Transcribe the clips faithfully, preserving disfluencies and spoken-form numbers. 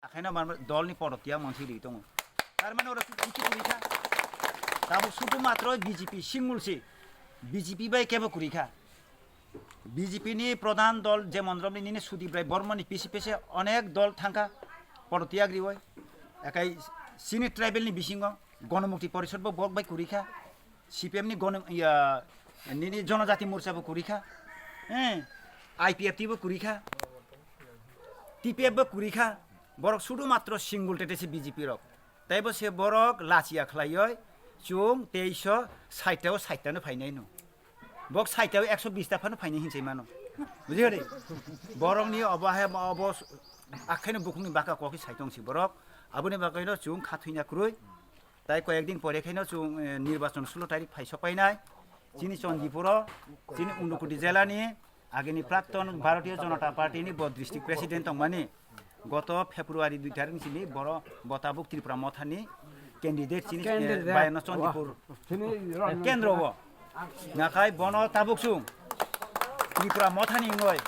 Akhaino manba dolni podo tiya monsi ri tongo. Tar mane oro kichu kuri kha. Tabuk sudu matro B J P singul si. B J P bai kebo kuri kha. B J P ni pradhan dol jemon romni nini Sudip Rai Bormani pisi pisi onek dol thangkha. Podo tiya gri oi. Ekai sini tribal ni bisingo Gonomukti Porishod bo bok bai kuri kha. C P M ni gonom iya nini Jonojati Morcha bo kuri kha. Eh, I P F T bo kuri kha. T P F bo kuri kha. Borok sudu matro single tete se B J P rok. Tei bo se borok lachiya khlaioi chung teiso sait o sait no phainai no. Bok sait o ekso bis ta phano phainai hinchai mano. Bujikha de? Borok ni obo hai obo akhaino bukhuk ni baka kokhi sai tong si borok. Aboni bagwi no chung kha thwina kwrwi. Tai koyek din pore khaino chung, eh, nirbachon sulo tarik phai sok painai. Chini Chandipuro, chini Unakoti jela ni agini Prakton Bharatiya Janata Party ni bo district president tongmani. Goto February dui tarik ni simi boro bo tabuk Tripura Motha ni candidate chini, eh, Candidate. Bayangno Chandipur Chini rang kendro o. Nakhai bono tabuk chung Tripura Motha ni wngoi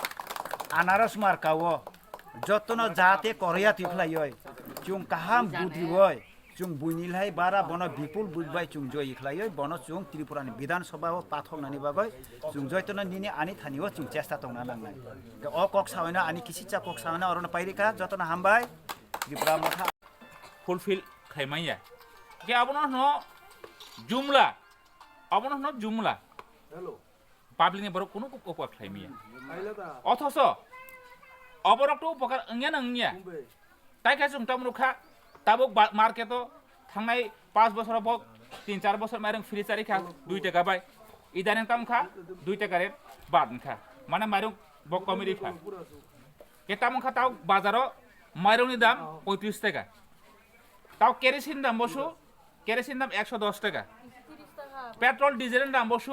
anaros marka o jotono jate koroya twi khlaioi chung kaham budri oi. Chung buini lai bara bono bipul budbai chung joyi khlaioi, bono chung Tripura ni Bidhan Sabha o pathok nani bagoi chung joitono nini ani thani o chung chesta tongna nangnai. Ke o kok saoino ani kisicha kok saoino orono pairika, jotono hambai. Tripura Motha. Fulfill khlai manya. Ke abono no jumla, abono no jumla. Public ni borok kunu kok kok khlai manya. Othoso oborok to upokar wngya na wngya. Tai khe chwng tamo nukha, tabuk ba-, market o thangnai paanch bosor bo tin char bosor mairung free chari kha, dui taka bai. Idaning tamo kha, dui taka rate bad wngkha. Mane mairung bo komi ri kha. Ke tamo kha tabuk bazar o mairung ni dam poitris taka. Tabuk kerosene dam bo su, kerosene dam ekso dos taka. Petrol diesel ni dam bo su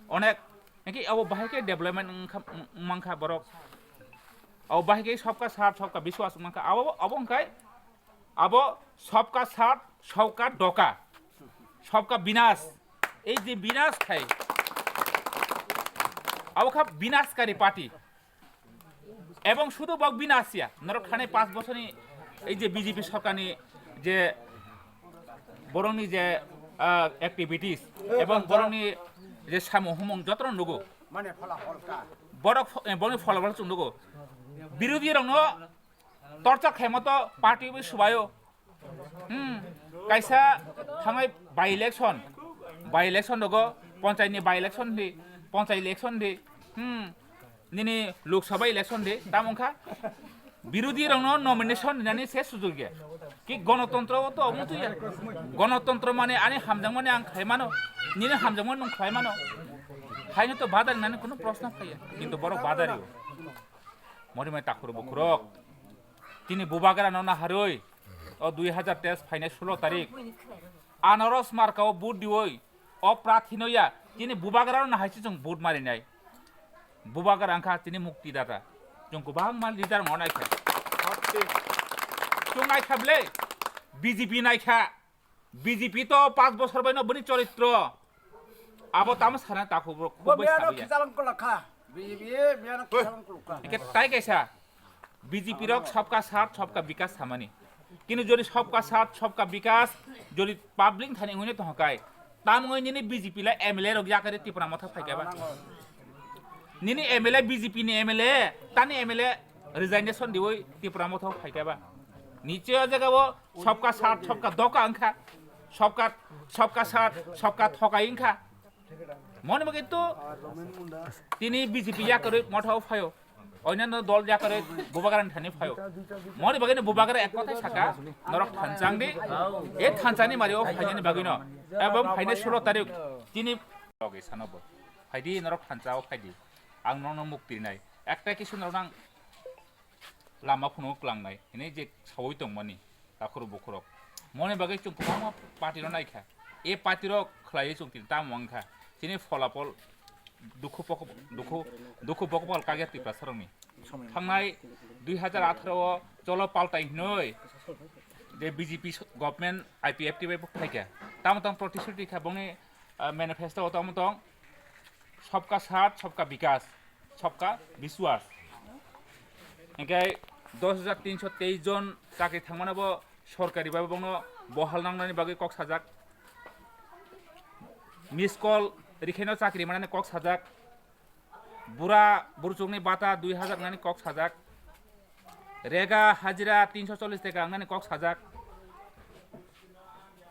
onek. Enke abo bahai khe development wngkha, wngmankha borok. Abo bahai khe sabka saath, sabka biswas wngmankha. Abo, abo wngkhai, abo sabka saath, sabka dhoka, sabka binas. Ei je binas khai, abo kha binaskari party. Ebong sudu bok binas ya. Norok thanai paanch bosorni ei je B J P sorkarni je borokni je, ah, activities ebong borokni je samung humung jotono nugo. Mane phola pholka. Borok pho-, eh, borokni phola phola chwng nugo. Birodhi rokno torchar khaima to party bai subaio. Hmm, kaisa thangnai by election, by election rogo, ponchai ni by election di, ponchai election di, hmm, nini Lok Sabha election di, tamo wngkha birodhi rokno nomination rinani se sujog ya. Ki gonotontro o to omo tuya. Gonotontro mane ani hamjakmani ang khlai mano, nini hamjakmani nwng khlai mano. Haino to badar nani kuno proshno phaiya, kintu borok badari o. Mori mai takhur bukhurok. Tini bubagra no naharwi o dui hajar teis phainai sulo tarik anaros marka o vote diwi o prathi no ya tini bubagra no nahai se chwng vote marinai. Bubagra wngkha tini mukti data. Chwng kwbangma leader no naikha. Chwng naikha ble B J P naikha. B J P to paanch bosor bai no bini choritro. Abo tamo sana takhuk bro, khuk bai miyano sabai ya. Khichalang kolakha. B J P miyano khichalang kolakha. Eke tai kaisa B J P rok sabka saath, sabka bikas samani. Kini jodi sabka saath, sabka bikas jodi public thani ngone to hakai. Tam ngoi nini B J P la M L A rok yakare Tipra Motha phaikaba. Nini M L A B J P ni M L A, tani M L A resignation diwi Tipra Motha phaikaba. Niche o jaga o sabka saath, sabka dhoka wngkha, sabka, sabka saath, sabka thokai wngkha. Moni bagwi to tini B J P yakarwi Motha o phaio, onyanno dol yakarwi Bubagra ni thani phaio. Moni bagwi no Bubagra ek kothai saka, norok thansa wngdi, e thansa ni mari o phainani bagwi no, ebong phainai sulo tarik tini logi sanobo phaidi, norok thansa o phaidi, ang norokno mukti rinai, ekta kisu norok nang lama phunuk klangnai hinwi je sawi tongmani takhurok bukhurok. Moni bagwi chwng kwbangma party rok naikha. E party rok khlaiwi chwng tini tamo wngkha. Chini pholapol dukhu pok-, dukhu, dukhu bokopal kagya Tiprasarokni. Thangnai dui hajar atharo o cholo paltai hinwi je B J P government I P F T bai bo khlaikha. Tamo tamo protest rikha bongni, ah, manifesto o tamo tong. Sabka saath, sabka bikas, sabka biswas. Hingke dos hajar tinso teis jon chakri thangmano bo sorkari babe bongno bohal nangnani bagwi kok sajak. Miss call rikhaino chakri manani kok sajak. Bura burchukni bata dui hajar wngnani kok sajak. Rega hajira tinso chollish taka wngnani kok sajak.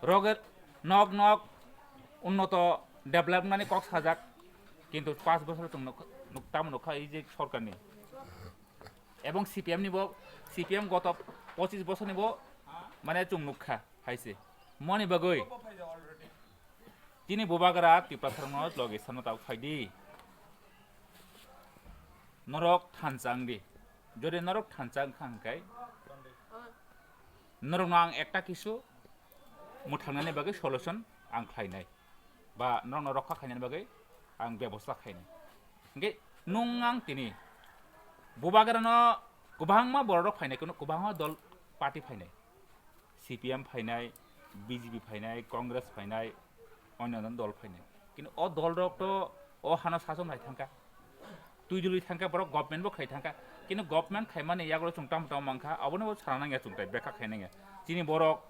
Roger nok nok unnoto develop wngnani kok sajak. Kintu panch bochor chwng nuk-, nuk-, tamo nukha ei je sorkarni. Ebong C P M ni bo, C P M goto pochis bochor ni bo mane chwng nukha hai se. Moni bagwi. Tini bubagra Tiprasarokno loge sano tabuk phaidi. Norok thansa wngdi. Jodi norok thansa wngkha hwnkhe, norokno ang ekta kisu mwthangnani bagwi solution ang khlainai. Ba norokno rokha khainani bagwi ang bebosta khainai. Hwnkhe nwng ang tini bubagrano kwbangma bororok phainai, kwbangma dol party phainai. C P M phainai, B J P phainai, Congress phainai, onyo onyo dol phainai. Kintu o dolrok to o hano sachom lai thangkha. Twi dului thangkha, borok government bo khai thangkha. Kintu government khaimani yagulo chwng tamo tamo mankha, abono bo sana nangya chwng tai, bekha khai nangya. Chini borok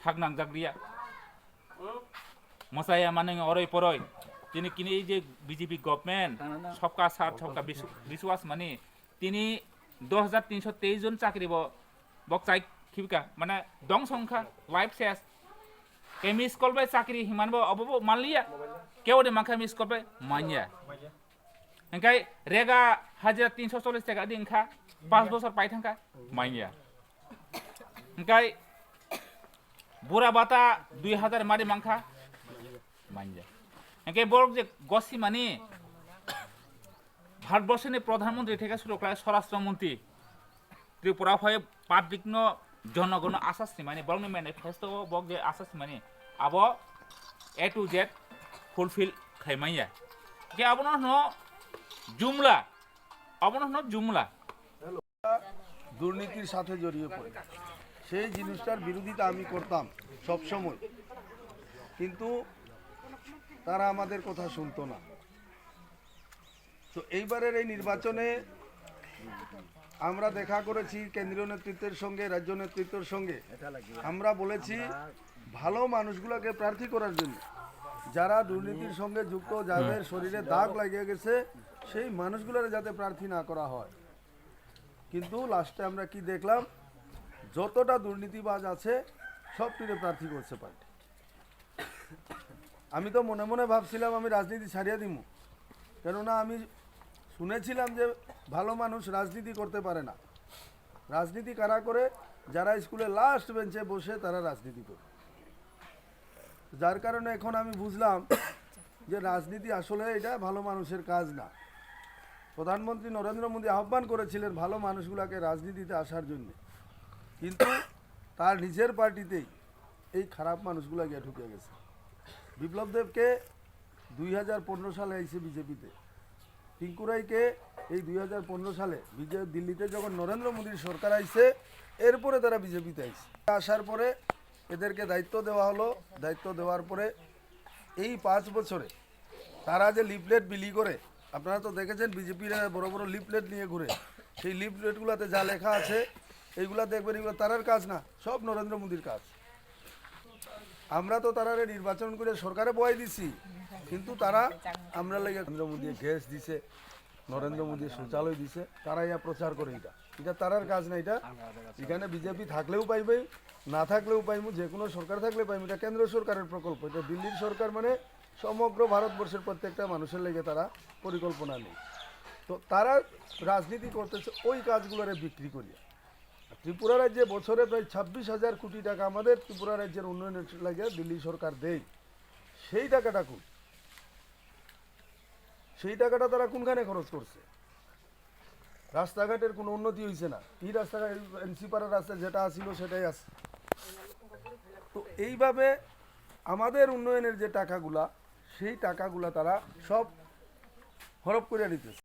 sak nangjak liya. Mwsaya manwi oroi poroi. Chini kini ei je B J P government, sabka saath, sabka bis-, biswas mani, tini dos hajar tinso teis jon chakri bo bok chai khibika, mane dongso wngkha, life ses. Ke miss call bai chakri himan bo obo bo manliya. Kebo de mankha miss call bai manya. Hingkai rega hajira tinso chollish taka di wngkha, panch bochor pai thangkha, manya. Hingkai bura bata dui hajar mari mankha, manya. Hingkai borok je gosi mani Bharatborsoni Pradhan Mantri theke suru khlai Swarashtra Mantri Tripura phai public no jonogono asa simani, borokni manifesto o bok je asa simani, abo A to Z fulfill khaimanya. Ke abono hno jumla, abono hno jumla. দুর্নীতির সাথে জড়িয়ে পড়ে। সেই জিনিসটার বিরোধিতা আমি করতাম সব সময়, কিন্তু তারা আমাদের কথা শুনতো না। তো এইবারের এই নির্বাচনে আমরা দেখা করেছি কেন্দ্রীয় নেতৃত্বের সঙ্গে, রাজ্য নেতৃত্বের সঙ্গে। আমরা বলেছি ভালো মানুষগুলোকে প্রার্থী করার জন্য, যারা দুর্নীতির সঙ্গে যুক্ত, যাদের শরীরে দাগ লেগে গেছে, সেই মানুষগুলোরে যাতে প্রার্থী না করা হয়। কিন্তু লাস্টে আমরা কি দেখলাম, যতটা দুর্নীতিবাজ আছে সবটিরে প্রার্থী করছে পার্টি। আমি তো মনে মনে ভাবছিলাম আমি রাজনীতি ছাড়িয়ে দিমু, কেননা আমি শুনেছিলাম যে ভালো মানুষ রাজনীতি করতে পারে না। রাজনীতি কারা করে? যারা স্কুলে লাস্ট বেঞ্চে বসে তারা রাজনীতি করে। যার কারণে এখন আমি বুঝলাম যে রাজনীতি আসলে এটা ভালো মানুষের কাজ না। প্রধানমন্ত্রী নরেন্দ্র মোদী আহ্বান করেছিলেন ভালো মানুষগুলোকে রাজনীতিতে আসার জন্য, কিন্তু তার নিজের পার্টিতেই এই খারাপ মানুষগুলো গিয়ে ঢুকে গেছে। বিপ্লব দেবকে দুই হাজার পনেরো সালে আইসে বিজেপিতে, টিঙ্কু রায়কে এই দুই হাজার পনেরো সালে বিজে-, দিল্লিতে যখন নরেন্দ্র মোদীর সরকার আইছে, এরপরে তারা বিজেপিতে আইছে। আসার পরে এদেরকে দায়িত্ব দেওয়া হলো, দায়িত্ব দেওয়ার পরে এই পাঁচ বছরে তারা যে লিফলেট বিলি করে, আপনারা তো দেখেছেন বিজেপির বড় বড় লিফলেট নিয়ে ঘুরে, সেই লিফলেটগুলোতে যা লেখা আছে এইগুলা দেখবেন, এগুলো তারার কাজ না, সব নরেন্দ্র মোদীর কাজ। আমরা তো তারারে নির্বাচন করে সরকারে বয়াই দিছি, কিন্তু তারা আমরা লাগে নরেন্দ্র মোদী গ্যাস দিছে, নরেন্দ্র মোদী শৌচালয় দিছে, তারা ইয়া প্রচার করে এটা। এটা তারার কাজ না, এটা এখানে বিজেপি থাকলেও পাইবে, না থাকলেও পাইমু, যে কোনো সরকার থাকলে পাইমু। এটা কেন্দ্র সরকারের প্রকল্প, এটা দিল্লির সরকার, মানে সমগ্র ভারতবর্ষের প্রত্যেকটা মানুষের লেগে তারা পরিকল্পনা নেই। তো তারা রাজনীতি করতেছে ওই কাজগুলোরে বিক্রি করিয়া। ত্রিপুরা রাজ্যে বছরে প্রায় ছাব্বিশ হাজার কোটি টাকা আমাদের ত্রিপুরা রাজ্যের উন্নয়নের লাগে দিল্লি সরকার দেয়, সেই টাকাটা কোন? সেই টাকাটা তারা কোনখানে খরচ করছে? রাস্তাঘাটের কোনো উন্নতি হয়েছে না। এই রাস্তাঘাট, এনসি পাড়ার রাস্তা যেটা আছিল সেটাই আছে। তো এইভাবে আমাদের উন্নয়নের যে টাকাগুলা, সেই টাকাগুলা তারা সব হরপ করে নিতেছে।